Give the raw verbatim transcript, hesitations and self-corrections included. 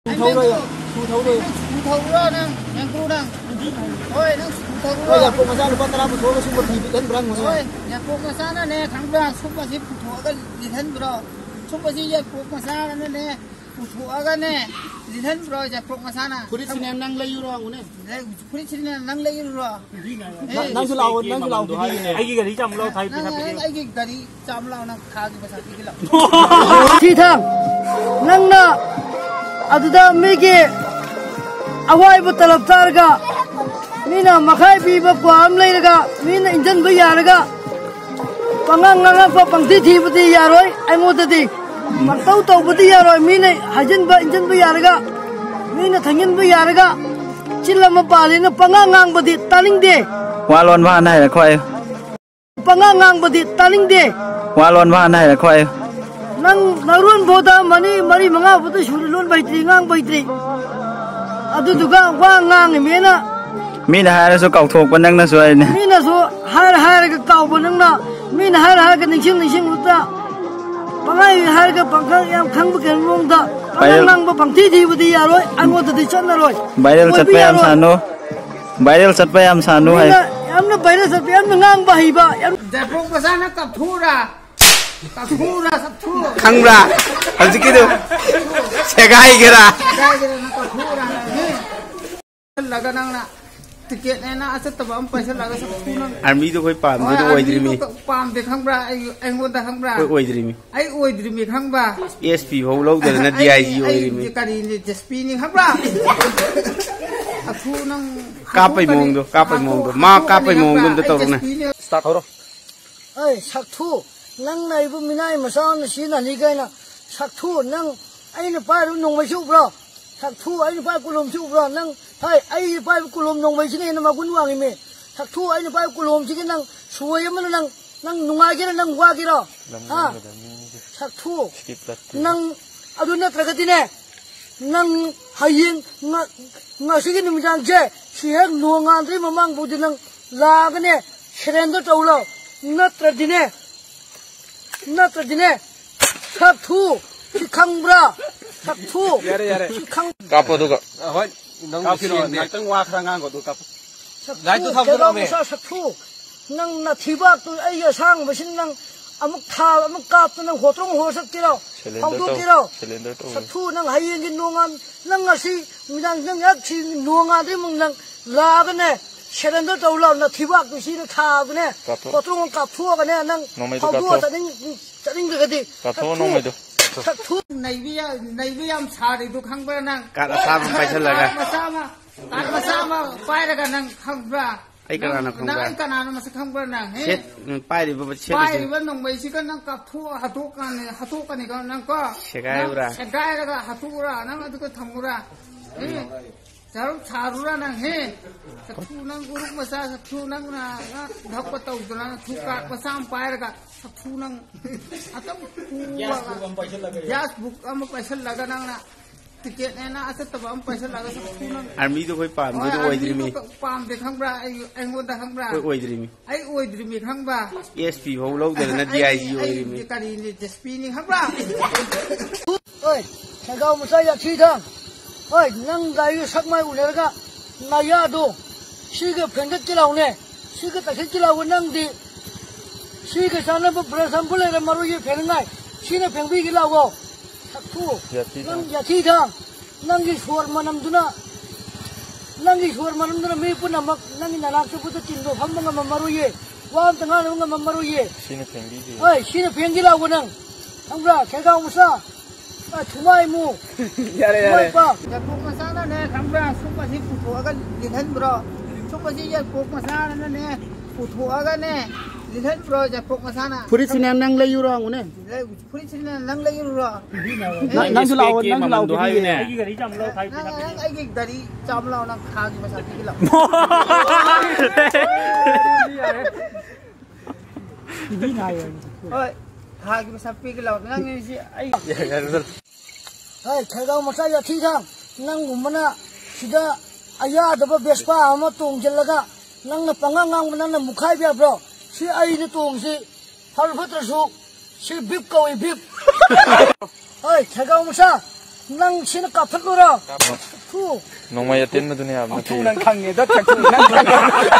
ꯁꯨ ꯊꯧꯔꯣꯏ, ꯁꯨ ꯊꯧꯔꯣꯏ꯫ ꯅꯪ ꯁꯨ ꯊꯧꯔꯣ, ꯅꯪ, ꯅꯪ ꯀ꯭ꯔꯨ, ꯅꯪ꯫ ꯍꯣꯏ, ꯅꯪ ꯁꯨ ꯊꯧꯔꯣ꯫ ꯍꯣꯏ, ꯌꯥꯄꯣꯛ ꯃꯆꯥ ꯂꯨꯄꯥ ꯇꯔꯥ ꯄꯨꯊꯣꯛꯑꯒ ꯁꯨꯝꯕ ꯐꯤ ꯂꯤꯠꯍꯟꯕ꯭ꯔꯥ ꯍꯪꯉꯨꯅꯦ꯫ ꯍꯣꯏ, ꯌꯥꯄꯣꯛ ꯃꯆꯥꯅꯅꯦ, ꯈꯪꯕ꯭ꯔꯥ? ꯁꯨꯝꯕꯁꯤ ꯄꯨꯊꯣꯛꯑꯒ ꯂꯤꯠꯍꯟꯕ꯭ꯔꯣ? ꯁꯨꯝꯕꯁꯤ ꯌꯥꯄꯣꯛ ꯃꯆꯥꯅꯅꯦ, ꯄꯨꯊꯣꯛꯑꯒꯅꯦ, ꯂꯤꯠꯍꯟꯕ꯭ꯔꯣ, ꯌꯥꯄꯣꯛ ꯃꯆꯥꯅ? ꯐꯨꯔꯤꯠꯁꯤꯅ ꯅꯪ ꯂꯩꯌꯨꯔꯣ ꯍꯪꯉꯨꯅꯦ꯫ ꯂꯩ-, ꯐꯨꯔꯤꯠꯁꯤꯅ ꯅꯪ ꯂꯩꯔꯨꯔꯣ? ꯅ-, ꯅꯪꯁꯨ ꯂꯥꯛꯑꯣ, ꯅꯪꯁꯨ ꯂꯥꯛꯑꯣ, ꯄꯤꯕꯤꯒꯦ꯫ ꯑꯩꯒꯤ ꯒꯥꯔꯤ ꯆꯥꯝꯃꯨ ꯂꯥꯎ, ꯊꯥꯒꯤ ꯄꯩꯁꯥ ꯅꯪ ꯄꯤꯕꯤꯌꯨ꯫ ꯑꯩꯒꯤ ꯒꯥꯔꯤ ꯆꯥꯝꯃ ꯂꯥꯎ, ꯅꯪ ꯊꯥꯒꯤ ꯄꯩꯁꯥ ꯄꯤꯒꯦ ꯂꯥꯎ꯫ ꯁꯤꯊꯥꯡ, ꯅꯪꯅ ꯑꯗꯨꯗ ꯃꯤꯒꯤ ꯑꯋꯥꯏꯕ ꯇꯂꯞ ꯆꯥꯔꯒ, ꯃꯤꯅ ꯃꯈꯥꯏ ꯄꯤꯕ ꯀ꯭ꯋꯥ ꯑꯃ ꯂꯩꯔꯒ, ꯃꯤꯅ ꯏꯟꯖꯟꯕ ꯌꯥꯔꯒ, ꯄꯉꯥꯡ ꯉꯥꯡꯉꯛꯄ, ꯄꯪꯊꯤ ꯊꯤꯕꯗꯤ ꯌꯥꯔꯣꯏ ꯑꯩꯉꯣꯟꯗꯗꯤ꯫ ꯄꯪꯇꯧ ꯇꯧꯕꯗꯤ ꯌꯥꯔꯣꯏ꯫ ꯃꯤꯅ ꯍꯥꯏꯖꯤꯟꯕ, ꯏꯟꯖꯤꯟꯕ ꯌꯥꯔꯒ, ꯃꯤꯅ ꯊꯦꯡꯖꯤꯟꯕ ꯌꯥꯔꯒ, ꯆꯤꯜ ꯑꯃ ꯄꯥꯜꯂꯦꯅ ꯄꯉꯥꯡ ꯉꯥꯡꯕꯗꯤ ꯇꯥꯅꯤꯡꯗꯦ꯫ ꯋꯥ ꯂꯣꯟꯕ ꯍꯥꯟꯅ ꯍꯩꯔꯛꯈꯣ ꯍꯥꯏꯌꯨ꯫ ꯄꯉꯥꯡ ꯉꯥꯡꯕꯗꯤ ꯇꯥꯅꯤꯡꯗꯦ꯫ ꯋꯥ ꯂꯣꯟꯕ ꯍꯥꯟꯅ ꯍꯩꯔꯛꯈꯣ ꯍꯥꯏꯌꯨ꯫ ꯅꯪ ꯅꯔꯣꯟ ꯐꯥꯎꯗ ꯃꯅꯤ ꯃꯔꯤ ꯃꯉꯥ ꯐꯥꯎꯗ ꯁꯨꯔꯤ ꯂꯣꯟꯕ ꯍꯩꯇ꯭ꯔꯤ, ꯉꯥꯡꯕ ꯍꯩꯇ꯭ꯔꯤ꯫ ꯑꯗꯨꯗꯨꯒ ꯋꯥ ꯉꯥꯡꯉꯤꯃꯦꯅ꯫ ꯃꯤꯅ ꯍꯥꯏꯔꯁꯨ ꯀꯥꯎꯊꯣꯛꯄ ꯅꯪꯅꯁꯨ ꯍꯥꯏꯅꯦ꯫ ꯃꯤꯅꯁꯨ ꯍꯥꯏꯔ ꯍꯥꯏꯔꯒ ꯀꯥꯎꯕ ꯅꯪꯅ, ꯃꯤꯅ ꯍꯥꯏꯔ ꯍꯥꯏꯔꯒ ꯅꯤꯡꯁꯤꯡ ꯅꯤꯡꯁꯤꯡꯕꯗ ꯄꯪꯍꯥꯏ ꯍꯥꯏꯔꯒ ꯄꯪꯈꯪ ꯌꯥꯝ ꯈꯪꯕ ꯀꯩꯅꯣ ꯃꯑꯣꯡꯗ ꯄꯪꯉꯥꯡ viral ꯉꯥꯡꯕ ꯄꯪꯊꯤ ꯊꯤꯕꯗꯤ ꯌꯥꯔꯣꯏ, ꯑꯩꯉꯣꯟꯗꯗꯤ ꯆꯠꯅꯔꯣꯏ꯫ Viral ꯑꯣꯏꯕ ꯆꯠꯄ ꯌꯥꯝ ꯌꯥꯔꯣꯏ꯫ ꯁꯥꯅꯨ꯫ Viral ꯆꯠꯄ ꯌꯥꯝ ꯁꯥꯅꯨ ꯍꯥꯏ꯫ ꯃꯤꯅ ꯌꯥꯝꯅ viral ꯆꯠꯄ, ꯌꯥꯝꯅ ꯉꯥꯡꯕ ꯍꯩꯕ, ꯌꯥꯝ ꯖꯥꯏꯄ꯭ꯔꯣꯛ ꯃꯆꯥꯅ ꯀꯞꯊꯣꯛꯎꯔꯥ? ꯀꯞꯊꯣꯛꯎꯔꯥ, ꯆꯠꯊꯣꯛꯎꯔꯥ? ꯈꯪꯕ꯭ꯔꯥ? ꯍꯧꯖꯤꯛꯀꯤꯗꯨ ꯁꯦꯒꯥꯏꯒꯦꯔꯥ? ꯁꯦꯒꯥꯏꯒꯦꯔꯥ, ꯅꯪ ꯀꯞꯊꯣꯛꯎꯔꯥ? ꯍꯦ? ꯆꯠꯂꯒ ꯅꯪꯅ ꯇꯤꯀꯦꯠꯅꯦꯅ ꯑꯆꯠꯇꯕ ꯑꯃ ꯄꯥꯏꯁꯜꯂꯒ ꯆꯠꯊꯣꯛꯎ ꯅꯪ꯫ ꯑꯥꯔꯃꯤꯗꯣ ꯑꯩꯈꯣꯏ ꯄꯥꯝꯗꯦ, ꯍꯣꯏ, ꯑꯗꯨ ꯑꯣꯏꯗ꯭ꯔꯤꯃꯤ꯫ ꯑꯥꯔꯃꯤꯗꯣ ꯄꯥꯝꯗꯦ ꯈꯪꯕ꯭ꯔꯥ? ꯑꯩ, ꯑꯩꯉꯣꯟꯗ ꯈꯪꯕ꯭ꯔꯥ? ꯑꯩꯈꯣꯏ ꯑꯣꯏꯗ꯭ꯔꯤꯃꯤ꯫ ꯑꯩ ꯑꯣꯏꯗ꯭ꯔꯤꯃꯤ ꯈꯪꯕ꯫ ꯑꯦꯁ ꯄꯤ ꯐꯥꯎ ꯂꯧꯗꯗꯅ ꯑꯩ, ꯗꯤ ꯑꯥꯏ ꯖꯤ ꯑꯩ ꯑꯣꯏꯔꯤꯃꯤ꯫ ꯀꯔꯤꯅꯤ, ꯖꯦꯁꯄꯤꯅꯤ ꯈꯪꯕ꯭ꯔꯥ? ꯍꯥꯊꯨ ꯅꯪ ꯀꯥꯞꯄꯩ ꯍꯥꯊꯨ ꯀꯔꯤ? ꯃꯑꯣꯡꯗꯣ, ꯀꯥꯞꯄꯩ ꯍꯥꯊꯨ, ꯃꯑꯣꯡꯗꯣ, ꯃꯥ ꯍꯥꯊꯨ ꯀꯥꯞꯄꯩ ꯀꯔꯤ ꯃꯑꯣꯡꯗꯣ ꯈꯪꯕ꯭ꯔꯥ? ꯑꯝꯇ ꯑꯩ ꯇꯧꯔꯛꯎꯅꯦ꯫ ꯖꯦꯁꯄꯤꯅꯤ꯫ Start ꯍꯧꯔꯣ꯫ ꯑꯩ ꯁꯛꯊꯨ, ꯅꯪꯅ ꯑꯩꯕꯨ ꯃꯤꯅꯥꯏ ꯃꯆꯥ ꯑꯃꯅ ꯁꯤꯖꯤꯟꯅꯅꯤ ꯀꯥꯏꯅ꯫ ꯁꯛꯊꯨ, ꯅꯪ ꯑꯩꯅ ꯄꯥꯏꯔꯨꯕ ꯅꯣꯡꯃꯩꯁꯤ ꯎꯕ꯭ꯔꯣ? ꯁꯛꯊꯨ, ꯑꯩꯅ ꯄꯥꯏꯕ ꯀꯣꯂꯣꯝꯁꯤ ꯎꯕ꯭ꯔꯣ? ꯅꯪ, ꯍꯥꯏ, ꯑꯩꯅ ꯄꯥꯏꯕ ꯀꯣꯂꯣꯝ ꯅꯣꯡꯃꯩꯁꯤꯅ ꯍꯦꯟꯅ ꯃꯒꯨꯟ ꯋꯥꯡꯉꯤꯃꯦ꯫ ꯁꯛꯊꯨ, ꯑꯩꯅ ꯄꯥꯏꯕ ꯀꯣꯂꯣꯝꯁꯤꯒꯤ ꯅꯪ ꯁꯣꯏ ꯑꯃꯅ ꯅꯪ, ꯅꯪ ꯅꯨꯡꯉꯥꯏꯒꯦꯔꯥ, ꯅꯪ ꯋꯥꯒꯦꯔꯣ? ꯍꯥ? ꯁꯛꯊꯨ, ꯅꯪ ꯑꯗꯨ ꯅꯠꯇ꯭ꯔꯒꯗꯤꯅꯦ, ꯅꯪ ꯍꯌꯦꯡ ꯉ-, ꯉꯁꯤꯒꯤ ꯅꯨꯃꯤꯗꯥꯡꯁꯦ ꯁꯤ ꯍꯦꯛ ꯅꯣꯡꯉꯥꯟꯗ꯭ꯔꯤ ꯃꯃꯥꯡꯐꯥꯎꯗꯤ ꯅꯪ ꯂꯥꯛꯑꯒꯅꯦ, surrender ꯇꯧ ꯂꯥꯎ꯫ ꯅꯠꯇ꯭ꯔꯗꯤꯅꯦ, ꯅꯠꯇ꯭ꯔꯗꯤꯅꯦ, ꯁꯛꯊꯨ, ꯁꯤ ꯈꯪꯕ꯭ꯔꯥ? ꯁꯛꯊꯨ꯫ ꯌꯥꯔꯦ, ꯌꯥꯔꯦ꯫ ꯁꯤ ꯈꯪ- ꯀꯥꯞꯄꯣ ꯑꯗꯨꯒ꯫ ꯍꯣꯏ, ꯅꯪ ꯀꯥꯞꯈꯤꯅꯣ, ꯁꯤꯅꯦ꯫ ꯉꯥꯛꯇꯪ ꯋꯥ ꯈꯔ ꯉꯥꯡꯒꯣ, ꯑꯗꯨ ꯀꯥꯞꯄꯣ꯫ ꯁꯛꯊꯨ, ꯂꯥꯏꯠꯇꯨ ꯊꯥꯕ ꯀꯩꯔꯥꯎ ꯆꯠꯂꯣꯃꯦ꯫ ꯃꯆꯥ ꯁꯛꯊꯨ꯫ ꯅꯪ ꯅꯊꯤꯕꯥꯛꯇꯨ ꯑꯩꯒꯤ ꯑꯁꯥꯡꯕꯁꯤꯅ ꯅꯪ ꯑꯃꯨꯛ ꯊꯥ-, ꯑꯃꯨꯛ ꯀꯥꯞꯇ ꯅꯪ ꯍꯣꯇ꯭ꯔꯣꯡ ꯍꯣꯔ ꯆꯠꯀꯦꯔꯣ? ꯁꯤꯂꯤꯟꯗꯔ ꯇꯧ-, ꯍꯧꯗꯣꯛꯀꯦꯔꯣ? ꯁꯤꯂꯤꯟꯗꯔ ꯇꯧ꯫ ꯁꯛꯊꯨ, ꯅꯪ ꯍꯌꯦꯡꯒꯤ ꯅꯣꯡꯉꯥꯟ-, ꯅꯪ ꯉꯁꯤ ꯅꯨꯃꯤꯗꯥꯡ ꯅꯪ ꯍꯦꯛ ꯁꯤ ꯅꯣꯡꯉꯥꯟꯗ꯭ꯔꯤꯃꯨꯛ ꯅꯪ ꯂꯥꯛꯑꯒꯅꯦ, ꯁꯔꯦꯟꯗꯔ ꯇꯧ ꯂꯥꯛꯑꯣ, ꯅꯊꯤꯕꯥꯛꯇꯨ ꯁꯤꯗ ꯊꯥꯕꯅꯦ, ꯀꯥꯞꯊꯣꯛ꯫ ꯄꯣꯇ꯭ꯔꯣꯡ ꯀꯥꯞꯊꯣꯛꯑꯒꯅꯦ, ꯅꯪ ꯅꯣꯡꯃꯩꯗꯣ ꯍꯧꯗꯣꯛꯑ ꯀꯥꯞꯊꯣꯛ꯫ ꯆꯠꯅꯤꯡ-, ꯆꯠꯅꯤꯡꯗ꯭ꯔꯒꯗꯤ ꯀꯥꯞꯊꯣꯛꯑꯣ ꯁꯛꯊꯨ, ꯅꯣꯡꯃꯩꯗꯣ꯫ ꯁꯛꯊꯨ꯫ ꯅꯩꯕ ꯌꯥ-, ꯅꯩꯕ ꯌꯥꯝ ꯁꯥꯔꯤꯗꯨ ꯈꯪꯕ꯭ꯔꯥ ꯅꯪ? ꯀꯥꯔꯠ ꯑꯁꯥꯕ ꯑꯃ ꯄꯥꯏꯁꯜꯂꯒ꯫ ꯀꯥꯔꯠ ꯃꯆꯥ ꯑꯃ, ꯀꯥꯔꯠ ꯃꯆꯥ ꯑꯃ ꯄꯥꯏꯔꯒ ꯅꯪ ꯈꯪꯕ꯭ꯔꯥ? ꯑꯩ ꯀꯅꯥꯅꯣ ꯅꯪ, ꯈꯪꯕ꯭ꯔꯥ? ꯅꯪ ꯀꯅꯥꯅꯣ ꯃꯁꯛ ꯈꯪꯕ꯭ꯔꯥ ꯅꯪ, ꯍꯦ? ꯁꯦꯠ-, ꯎꯝ, ꯄꯥꯏꯔꯤꯕ ꯁꯦꯠꯂꯤꯁꯦ꯫ ꯄꯥꯏꯔꯤꯕ ꯅꯣꯡꯃꯩꯁꯤꯒ ꯅꯪ ꯀꯥꯞꯊꯣꯛꯑ ꯍꯥꯠꯇꯣꯛꯀꯅꯤ, ꯍꯥꯠꯇꯣꯛꯀꯅꯤꯀꯣ ꯅꯪ ꯀꯣ? ꯁꯦꯒꯥꯏꯔꯨꯔꯥ? ꯅꯪ ꯁꯦꯒꯥꯏꯔꯒ ꯍꯥꯠꯇꯣꯛꯎꯔꯥ? ꯅꯪ ꯑꯗꯨꯒ ꯊꯝꯃꯨꯔꯥ? ꯍꯦ? ꯆꯔꯨꯛ ꯁꯥꯔꯨꯔꯥ ꯅꯪ, ꯍꯦ? ꯁꯛꯊꯨ ꯅꯪ ꯎꯔꯨꯛ ꯃꯆꯥ, ꯁꯛꯊꯨ ꯅꯪꯅ ꯙꯛꯄ ꯇꯧꯗꯅ ꯊꯨ ꯀꯥꯛ ꯃꯆꯥ ꯑꯃ ꯄꯥꯏꯔꯒ ꯁꯛꯊꯨ ꯅꯪ ꯑꯗꯨꯝ ꯄꯨꯔꯒ ꯒ꯭ꯌꯥꯁ ꯕꯨꯛ ꯑꯃ ꯄꯥꯏꯁꯜꯂꯒ ꯅꯪꯅ ꯇꯤꯀꯦꯠꯅꯦꯅ ꯑꯆꯠꯇꯕ ꯑꯃ ꯄꯥꯏꯁꯜꯂꯒ ꯁꯛꯊꯨ ꯅꯪ ꯑꯥꯔꯃꯤꯗꯣ ꯑꯩꯈꯣꯏ ꯄꯥꯝꯗꯦ, ꯍꯣꯏ, ꯑꯗꯨ ꯑꯣꯏꯗ꯭ꯔꯤꯃꯤ꯫ ꯑꯥꯔꯃꯤꯗꯣ ꯄꯥꯝꯗꯦ ꯈꯪꯕ꯭ꯔꯥ? ꯑꯩ, ꯑꯩꯉꯣꯟꯗ ꯈꯪꯕ꯭ꯔꯥ? ꯑꯩꯈꯣꯏ ꯑꯣꯏꯗ꯭ꯔꯤꯃꯤ꯫ ꯑꯩ ꯑꯣꯏꯗ꯭ꯔꯤꯃꯤ ꯈꯪꯕ꯭ꯔꯥ? ꯑꯦꯁ ꯄꯤ ꯐꯥꯎ ꯂꯧꯗꯗꯅ ꯑꯩ, ꯗꯤ ꯑꯥꯏ ꯖꯤ ꯑꯩ ꯑꯣꯏꯔꯤꯃꯤ꯫ ꯀꯔꯤꯅꯤ, ꯗꯤ ꯑꯦꯁ ꯄꯤꯅꯤ ꯈꯪꯕ꯭ꯔꯥ? ꯍꯣꯏ, ꯁꯦꯒꯥꯎ ꯃꯆꯥ ꯌꯥꯊꯤꯗ꯫ ꯍꯣꯏ, ꯅꯪ ꯒꯥꯔꯤꯒ ꯁꯛ ꯃꯥꯏ ꯎꯅꯔꯒ ꯅꯌꯥꯗꯣ ꯁꯤꯒ ꯐꯦꯡꯒꯠꯀꯦ ꯂꯥꯎꯅꯦ, ꯁꯤꯒ ꯇꯛꯁꯤꯟꯀꯦ ꯂꯥꯎꯕ ꯅꯪꯗꯤ꯫ ꯁꯤꯒ ꯆꯥꯅꯕ ꯕ꯭ꯔꯁ ꯑꯃꯐꯥꯎ ꯂꯩꯔꯝꯃꯔꯣꯏꯌꯦ ꯐꯦꯡꯅꯉꯥꯏ꯫ ꯁꯤꯅ ꯐꯦꯡꯕꯤꯒꯦ ꯂꯥꯎꯋꯣ꯫ ꯁꯛꯊꯨ, ꯌꯥꯊꯤꯗ꯫ ꯅꯪ ꯌꯥꯊꯤꯗ꯫ ꯅꯪꯒꯤ ꯁꯣꯔ ꯃꯅꯝꯗꯨꯅ, ꯅꯪꯒꯤ ꯁꯣꯔ ꯃꯅꯝꯗꯨꯅ ꯃꯤ ꯄꯨꯝꯅꯃꯛ ꯅꯪꯒꯤ ꯅꯅꯥꯛ ꯆꯠꯄꯗ ꯇꯤꯟꯗꯣ ꯐꯝꯕ ꯉꯝꯃꯝꯃꯔꯣꯏꯌꯦ꯫ ꯋꯥ ꯑꯝꯇ ꯉꯥꯡꯅꯕ ꯉꯝꯃꯝꯃꯔꯣꯏꯌꯦ꯫ ꯁꯤꯅ ꯐꯦꯡꯕꯤꯒꯦ꯫ ꯍꯣꯏ, ꯁꯤꯅ ꯐꯦꯡꯒꯦ ꯂꯥꯎꯕ ꯅꯪ꯫ ꯈꯪꯕ꯭ꯔꯥ? ꯈꯦꯒꯥꯎ ꯃꯆꯥ꯫ ꯑ, ꯊꯨꯃꯥꯏꯃꯨ꯫ ꯌꯥꯔꯦ, ꯌꯥꯔꯦ꯫ ꯊꯨꯃꯥꯏꯄꯥ꯫ ꯌꯥꯊꯣꯛ ꯃꯆꯥꯅꯅꯦ, ꯈꯪꯕ꯭ꯔꯥ? ꯁꯨꯝꯕꯁꯤ ꯄꯨꯊꯣꯛꯑꯒ ꯂꯤꯠꯍꯟꯕ꯭ꯔꯣ? ꯁꯨꯝꯕꯁꯤ ꯌꯥꯊꯣꯛ ꯃꯆꯥꯅꯅꯦ, ꯄꯨꯊꯣꯛꯑꯒꯅꯦ, ꯂꯤꯠꯍꯟꯕ꯭ꯔꯣ? ꯌꯥꯊꯣꯛ ꯃꯆꯥꯅ꯫ ꯐꯨꯔꯤꯠꯁꯤꯅ ꯅꯪ ꯂꯩꯌꯨꯔꯣ, ꯍꯪꯉꯨꯅꯦ꯫ ꯂꯩ-, ꯐꯨꯔꯤꯠꯁꯤꯅ ꯅꯪ ꯂꯩꯔꯨꯔꯣ? ꯅꯪ, ꯅꯪꯁꯨ ꯂꯥꯛꯑꯣ, ꯅꯪꯁꯨ ꯂꯥꯛꯑꯣ, ꯃꯃꯜꯗꯣ ꯄꯤꯕꯤꯒꯦꯅꯦ꯫ ꯍꯥꯏꯌꯨꯅꯦ꯫ ꯑꯩꯒꯤ ꯒꯥꯔꯤ ꯆꯥꯝꯃ ꯂꯥꯎ, ꯊꯥꯏ ꯅꯪ, ꯄꯩꯁꯥ ꯅꯪ, ꯄꯤꯒꯦ ꯂꯥꯎ꯫ ꯅꯪ ꯑꯩꯒꯤ ꯒꯥꯔꯤ ꯆꯥꯝꯃ ꯂꯥꯎ, ꯅꯪ ꯊꯥꯒꯤ ꯄꯩꯁꯥ ꯄꯤꯒꯦ ꯂꯥꯎ꯫ ꯍꯣꯏ, ꯊꯥꯒꯤ ꯄꯩꯁꯥ ꯄꯤꯒꯦ ꯂꯥꯎ꯫ ꯅꯪ ꯁꯤ ꯑꯩ ꯍꯣꯏ, ꯈꯦꯒꯥꯎ ꯃꯆꯥ ꯌꯥꯊꯤꯗ, ꯅꯪꯒꯨꯝꯕꯅ ꯁꯤꯗ ꯑꯌꯥꯗꯕ ꯕꯦꯁꯄꯥ ꯑꯃ ꯇꯣꯡꯁꯤꯜꯂꯒ ꯅꯪꯅ ꯄꯉꯥꯡ ꯉꯥꯡꯕ, ꯅꯪꯅ ꯃꯨꯛꯈꯥꯏꯕ ꯌꯥꯕ꯭ꯔꯣ? ꯁꯤ ꯑꯩꯅ ꯇꯣꯡꯁꯤ ꯐꯔ ꯐꯠꯇ꯭ꯔꯁꯨ ꯁꯤ ꯕꯤꯞ ꯀꯧꯏ, ꯕꯤꯞ꯫ ꯍꯣꯏ, ꯁꯦꯒꯥꯎ ꯃꯆꯥ, ꯅꯪ ꯁꯤꯅ ꯀꯥꯞꯊꯠꯂꯨꯔꯣ꯫ ꯊꯨ꯫ ꯅꯣꯡꯃꯩ ꯑꯇꯦꯟꯕꯗꯨꯅꯦ ꯍꯥꯏꯕ ꯅꯠꯇꯦ꯫ ꯊꯨ, ꯅꯪ ꯈꯪꯉꯦꯗ, ꯊꯨ, ꯅꯪ ꯈꯪꯉꯦ꯫